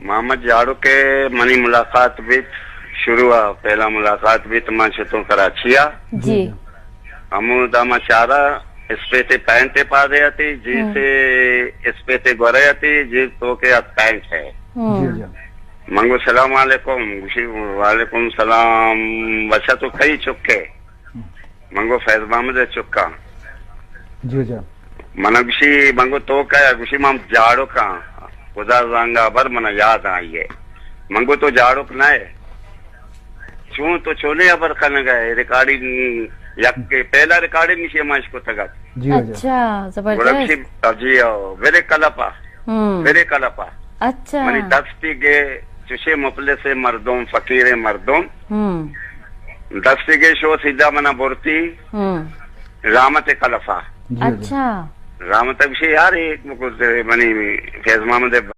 محمد جاڑو کے منی ملاقات بیت، شروع ءَ پہلا ملاقات بیت من شتوں کراچی ءَ۔ جی۔ ہمودا ما چارا اسپیتے پینٹ پادے اتی، جی سے اسپیتے گورے اتی، جی تو کے ات پینٹ ہے۔ جی، جی۔ منگو سلام علیکم، گوشی وعلیکم سلام، بچا تو کئی چکے؟ منگو فیض محمد چکا۔ جی، جی۔ من گوشی، منگو تو کیا؟ گوشی من جاڑو کا، خدا زانگا بر من یاد آئی ہے۔ منگو تو جاڑوک نہ ہے۔ چون تو چونے ابر کنگ ءَ ریکارڈنگ، یک پہلا ریکارڈنگ نشے ما اشکتگ ات۔ جی، جی۔ اچھا، گڑا زبردست۔ گوشی، جی، او، برے کلپا، ہم۔ برے کلپا۔ اچھا۔ منی دستی گے چوشے مفلس مردم، فقیر مردم۔ ہم۔ دستی گے شو سیدھا منا برتی۔ ہم۔ رحمت کلفا۔ جی، جی۔ اچھا۔ رحمت گوشی یار ایک مکو منی فیض محمد